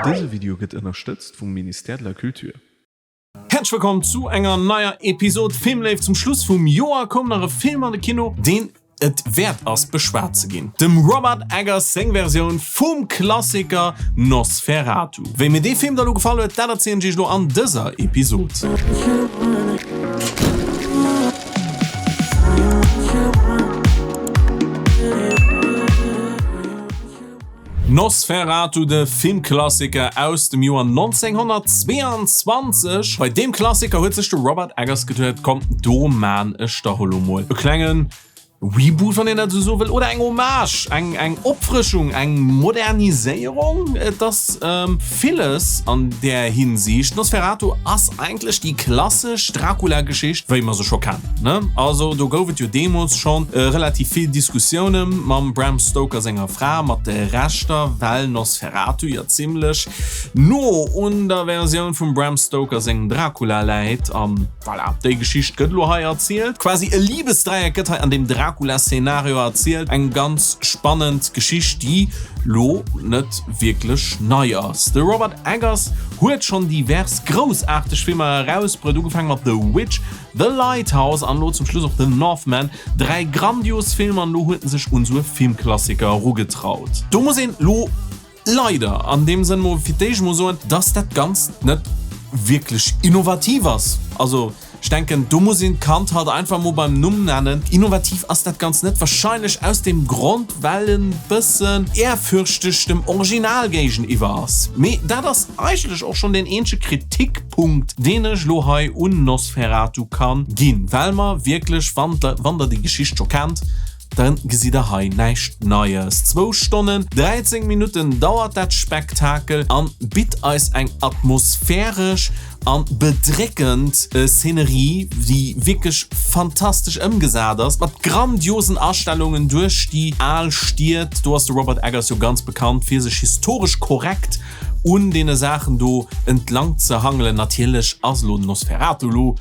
Dëse Video gëtt ënnerstëtzt vum Ministère de la Culture. Häerzlech wëllkomm zu enger neier Episode Filmléift. Zum Schluss vum Joer koum nach e Film an de Kino, deen et wäert ass beschwat ze ginn, dem Robert Eggers seng Versioun vum Klassiker Nosferatu. Wéi mir dee Film da lo gefall huet, dat erzielen ech iech lo an dëser Episode. Nosferatu, de Filmklassiker aus dem Joer 1922. Bei deem Klassiker huet sech de Robert Eggers geduet, komm do maan ech dach elo mol e klengen Reboot, wann een dat esou soe wëll, oder eng Hommage, eng eng Opfrëschung, eng Moderniséierung. Et ass villes an där Hinsiicht. Nosferatu ass eigentlech déi klassesch Dracula-Geschicht, wéi mer se scho kennen, ne? Also do gouf et jo deemools scho relativ vill Diskussioune mam Bram Stoker senger Fra mat de Rechter, well Nosferatu jo zimmlech no un der Versioun vum Bram Stoker sengem Dracula läit. An voilà, déi Geschicht gëtt elo hei erzielt. Quasi e Libesdräieck gëtt hei an deem Dracula-Szenario erzielt. Eng ganz spannend Geschicht, déi lo net wierklech nei ass. De Robert Eggers huet schonn divers groussaarteg Filmer erausbruet, ugefaange mat The Witch, The Lighthouse an elo zum Schluss och The Northman. 3 grandios Filmer an elo huet en sech un esou e Filmklassiker erugetraut. Do muss een lo leider an deem Sënn mol fir d'éischt mol soen, dass dat Ganzt net wierklech innovativ ass. Also ech denken, do muss een d'Kand halt einfach mol beim Numm nennen. Innovativ ass dat Ganzt net, wahrscheinlech aus deem Grond, well en bëssen ehrfürchteg dem Original géigeniwwer ass. Mee dat ass eigentlech och schonn deen eenzege Kritikpunkt, deen ech elo hei un Nosferatu kann ginn, well mer wierklech, wann der déi Geschicht scho kennt, dann gesitt der hei näischt Neies. Zwou Stonnen 13 Minutten dauert dat Spektakel an bitt eis eng atmosphäresch an bedréckend Szenerie, déi wierklech fantastesch ëmgesat ass, mat grandiosen Astellungen duerch déi al Stied. Do ass de Robert Eggers jo ganz bekannt fir sech historesch korrekt un deene Saachen do entlang ze hangelen. Natierlech ass elo den Nosferatu elo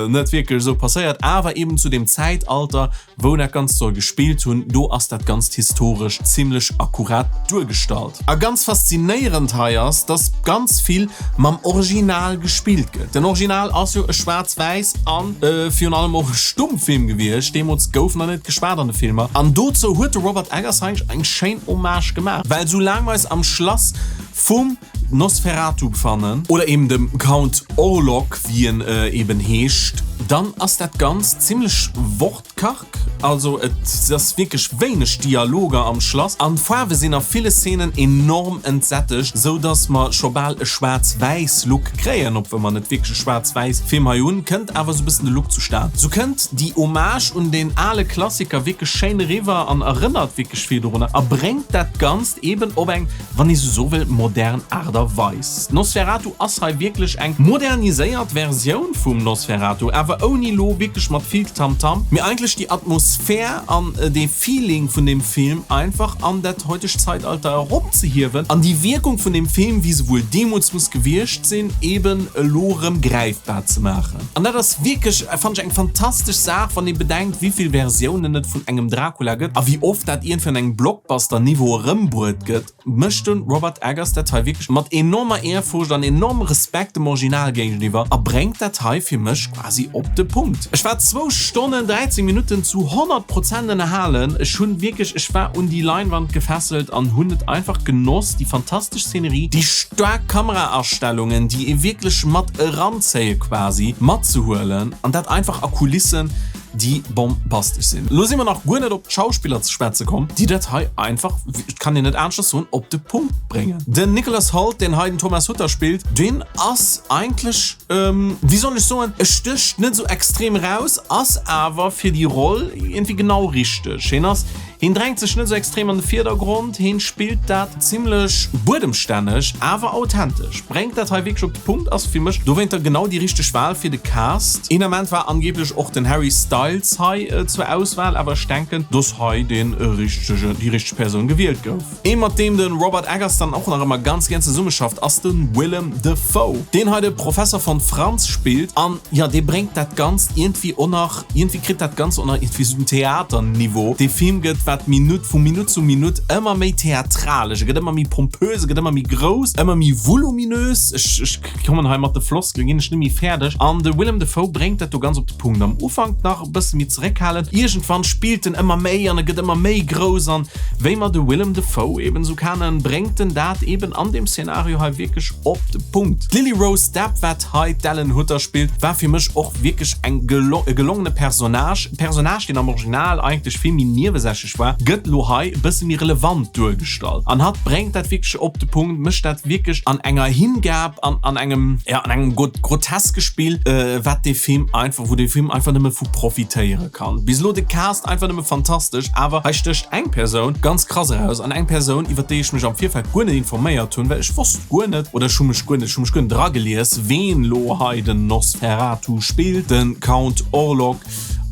net wierklech esou passéiert, awer eben zu dem Zäitalter wou dat Ganzt soll gespillt hunn, do ass dat Ganzt historesch zimlech akkurat duergestallt. A ganz faszinéierend hei ass, dass ganz vill mam Original gespillt gëtt. Den Original ass jo e schwaarz-wäiss a virun allem och e Stummfilm gewiescht, deemools gouf nach net geschwat an de Filmer, an dozou huet de Robert Eggers eigentlech eng schéin Hommage gemaach, well soulaang mer eis am Schlass vum Nosferatu fannen, oder eben dem Count Orlok, wéi en eben heescht, dann ass dat Ganzt zimlech wortkarg, also et ass wierklech wéineg Dialoger am Schlass an d'Faarwe sinn a ville Szenen enorm entsättegt, sou dass mer scho bal e schwaarz-wäiss Look kréien, obwuel mer net wierklech e schwaarz-wäiss Film hei hunn, kënnt awer sou bëssen de Look zustan. Sou kënnt déi Hommage un deen ale Klassiker wierklech schéin eriwwer an erënnert wierklech vill dorunner a bréngt dat Ganzt eben op eng wann ee sou wëll, modern Aart a Weis. Nosferatu ass hei wierklech eng moderniséiert Versioun vum Nosferatu, awer ouni lo wierklech mat vill Tamtam, mee eigentlech déi Atmosphär an dee Feeling vun deem Film einfach an dat heutegt Zeitalter eropzehiewen an déi Wierkung vun deem Film, wéi se wuel deemools muss gewiescht sinn, eben elo erëm gräifbar ze maachen. An dat ass wierklech, fannen ech, eng fantastesch Saach, wann ee bedenkt, wéivill Versiounen et vun engem Dracula gëtt a wéi oft dat iergendwéi an engem Blockbuster-Niveau erëmbruet gëtt, mécht de Robert Eggers dat hei wierklech mat enormer Ehrfurcht an enormem Respekt dem Original géigeniwwer a bréngt dat hei fir mech quasi op de Punkt. Ech war zwou Stonnen 13 Minutten zu 100 Prozent ënnerhalen, ech hunn wierklech, ech war un déi Leinwand gefesselt an hunn et einfach genoss, déi fantastesch Szenerie, déi staark Kameraastellungen, déi ee wierklech mat eranzéie quasi, matzehuelen an dat einfach a Kulissen, déi bombastesch sinn. Lo si mer nach guer net op d'Schauspiller ze schwätze komm, déi dat hei einfach, et kann een net aneschters soen, op de Punkt bréngen. Den Nicholas Hoult, deen hei den Thomas Hutter spillt, deen ass eigentlech, wéi soll ech soen, e stécht net esou extrem eraus, ass awer fir déi Roll iergendwéi genau richteg. Hien ass Heen drängt sech net sou extrem an de Virdergrond, heen spillt dat zimlech buedemstänneg, awer authentesch, brengt dat hei wierklech op de Punkt, ass fir mech dowéinter genau déi richteg Wahl fir de Cast. Een Ament war angeblech och den Harry Styles hei zur Auswahl, awer ech denken dass hei dee richtege, déi richteg Persoun gewielt gouf. Ee mat deem de Robert Eggers dann och nach ëmmer ganz gär zesummeschafft ass de Willem Dafoe, deen hei de Professor von Franz spillt an jo, dee bréngt dat Ganzt iergendwéi och nach Iergendwéi kritt dat Ganzt och nach iergendwéi sou den Theaterniveau. Dee Film gëtt wat Minutt vu Minutt zu Minutt ëmmer méi theatralesch, e gëtt ëmmer méi pompös, e gëtt ëmmer méi grouss, ëmmer méi voluminös. Ech, ech kommen hei mat de Floskelen, ginn ech net méi fäerdeg. An de Willem Dafoe bréngt dat do ganz op de Punkt. Am Ufank nach e bësse méi zeréckhalend, iergendwann spillt en ëmmer méi an e gëtt ëmmer méi grouss. An wéi mer de Willem Dafoe eben esou kennen, bréngt en dat eben an deem Szenario hei wierklech op de Punkt. D'Lily Rose Depp, wat hei d'Ellen Hutter spillt, war fir mech och wierklech eng e gelongene Personnage. E Personnage, deen am Original eigentlech vill méi niewesächlech war, gëtt elo hei e bësse méi relevant duergestallt. An hatt bréngt dat wierklech op de Punkt, mécht dat wierklech an enger Hingab an an engem, ja, an engem groteske Spill, wat dee Film einfach, wou dee Film einfach nëmme vu profitéiere kann. Bis elo de Cast einfach nëmme fantastesch, awer hei stécht eng Persoun ganz krass eraus an eng Persoun, iwwer déi ech mech am Virfeld guer net informéiert hunn, well ech wosst guer net, oder ech hu mech guer net, ech hu mech guer net dragelies, ween lo hei den Nosferatu spillt, de Count Orlok.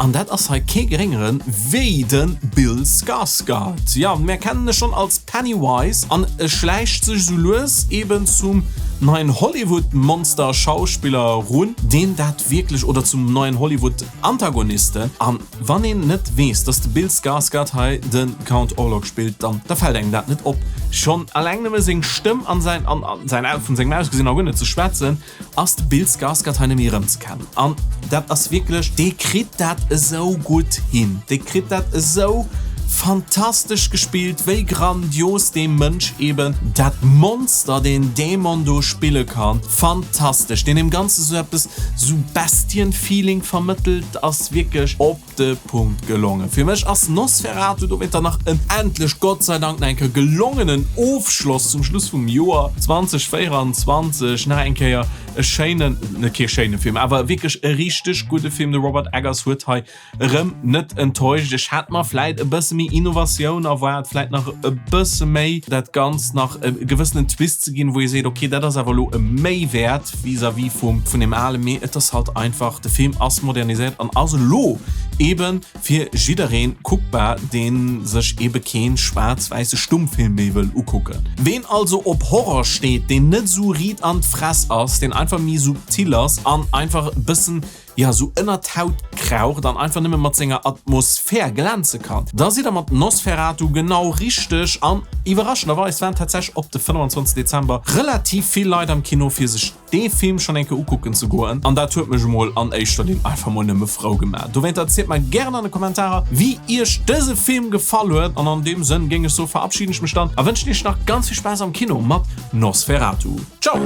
An dat ass hei kee geréngeren wéi de Bill Skarsgård. Jo, mär kennen e schonn als Pennywise an e schläicht sech esou lues eben zum neien Hollywood-Monster-Schauspiller erun, deen dat wierklech, oder zum neien Hollywood-Antagonisten. An wann een net weess, dass de Bill Skarsgård hei de Count Orlok spillt, dann da fält engem dat net op. Schonn alleng nëmme seng Stëmm an säin, an säin, vun sengem Ausgesinn nach guer net ze schwätzen. Ass de Bill Skarsgård hei nemmi erëmzekennen an dat ass wierklech, dee kritt dat esou gutt hin, dee kritt dat esou fantastesch gespillt, wéi grandios dee Mënsch eben dat Monster, deen Dämon do spille kann, fantastesch, deen deem Ganze sou eppes, sou Bestien-Feeling vermëttelt, ass wierklech op. de Punkt gelongen. Fir mech ass Nosferatu dowéinter nach en endlech, Gott sei Dank, nach eng Kéier gelongenen Ofschloss zum Schluss vum Joer 2024. Nach eng Kéier e schéinen, net kee schéine Film, awer wierklech e richteg gudde Film. De Robert Eggers huet hei erëm net enttäuscht. Ech hätt mer vläit e bësse méi Innovatioun erwaart, vläit nach e bësse méi dat Ganzt nach e gewëssenen Twist ze ginn, wou ee seet, okay, dat ass awer elo e Méiwäert vis-à-vis vum vun deem ale, mee et ass halt einfach, de Film ass moderniséiert an ass elo ebe fir jiddereen kuckbar, dee sech ebe keen schwaarz-wäisse Stummfilm méi wëll ukucken. Ween also op Horror steet, deen net esou riit an d'Fress ass, deen einfach méi subtil ass an einfach e bëssen, jo, esou ënnert d'Haut kraucht an einfach nëmme mat senger Atmosphär glänze kann, da sidd der mat Nosferatu genau richteg. An iwwerraschenderweis waren tatsächlech op de 25 Dezember relativ vill Leit am Kino fir sech dee Film schonn eng Kéier ukucken ze goen an dat huet mech emol an éischter Linn einfach mol nëmme frou gemaach. Dowéinter erzielt mer gären an de Kommentarer wéi iech dëse Film gefall huet an an deem Sënn géing ech soe verabschiden ech mech dann a wënschen iech nach ganz vill Spaass am Kino mat Nosferatu. Ciao!